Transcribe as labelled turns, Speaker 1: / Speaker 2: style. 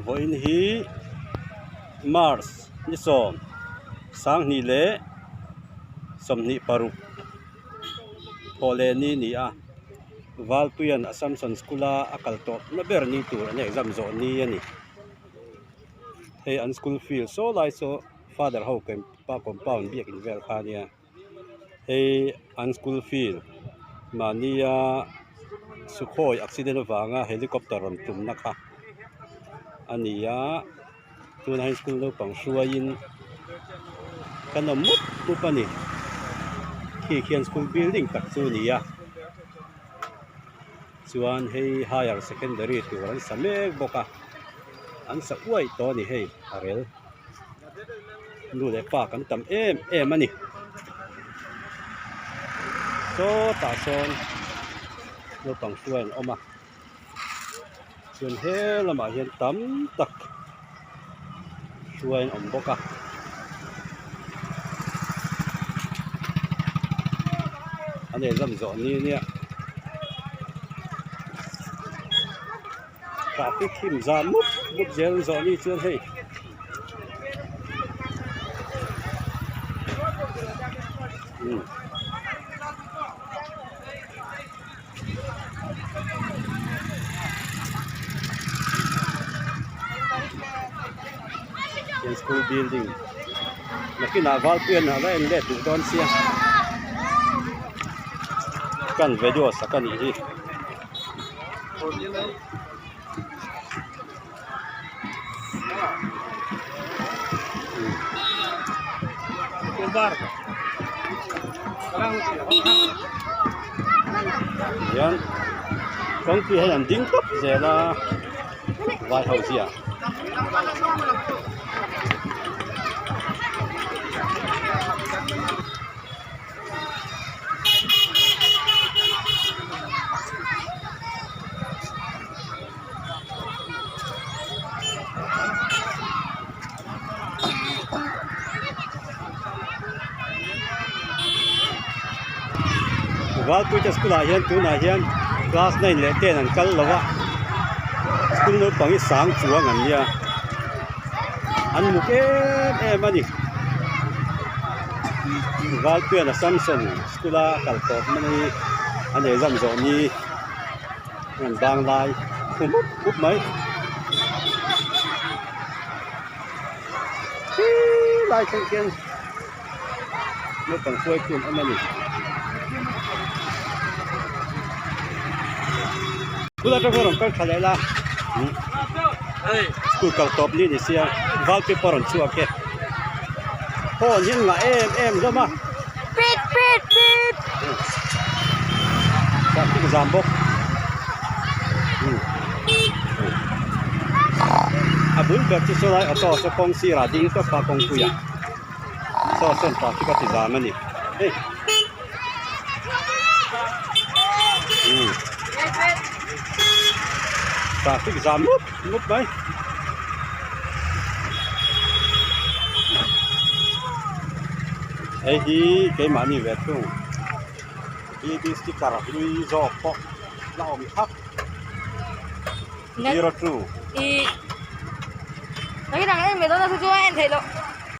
Speaker 1: Vawiin hi March ni sawm sanghnih leh 26 thawh leh ni a ni a Valpuia'n Assumption School a a kal tawh na ber ni tur an exam zawh ni a ni. Hei an school field saw lai saw father ho compound biakin vel kha a nia. Hei an school field mahnia Sukhoi accident avanga helicopter rawn tumna kha a ni a tunah hian school naupang hruaiin kan awm mup mup a ni khi khian school building tak chu a ni a chuan hei higher secondary tur an sa mek bawk a an sa uaih tawh a ni hei a rel. Nu leh pa kan tam em em a ni sawtah sawn naupang hruai an awm a chuan he lamah hian tam tak hruai an awm bawk a. An exam zawh ni nia. Traffic him zan mup mup zel an zawh ni chuan hei umm he school building nakinah Valpuia'n a la en let duh dawn sia kan video sak a nih hi. Hian kawngpui hian an ding tawp zel a vai ho zia. Valpuite school ah hian tunah hian class nine leh ten an kal lo a school naupang hi sang chuang an nia an muk em em a ni. Valpuia'n Assumption school a kal tawp mai hi a nei zam zawh ni an bang lai khu mup mup mai khi lai thleng khian naupang hruai khum awm a ni. School atang hian rawn kal tha leh la school kal tawp ni ni sia Valpuia pawh a rawn chhuak e. Phone hi an ngah em em hlawm a.
Speaker 2: Pit pit pit.
Speaker 1: Traffic zam bawk. A bul ber chu saw lai auto saw kawng sirah ding tawp a kawngpui ah saw sawn traffic a ti zam a ni hei. Traffic zam mup mup mai. Hei hi keimahni ve thung BB sticker hlui zawk pawh la awm thak 02.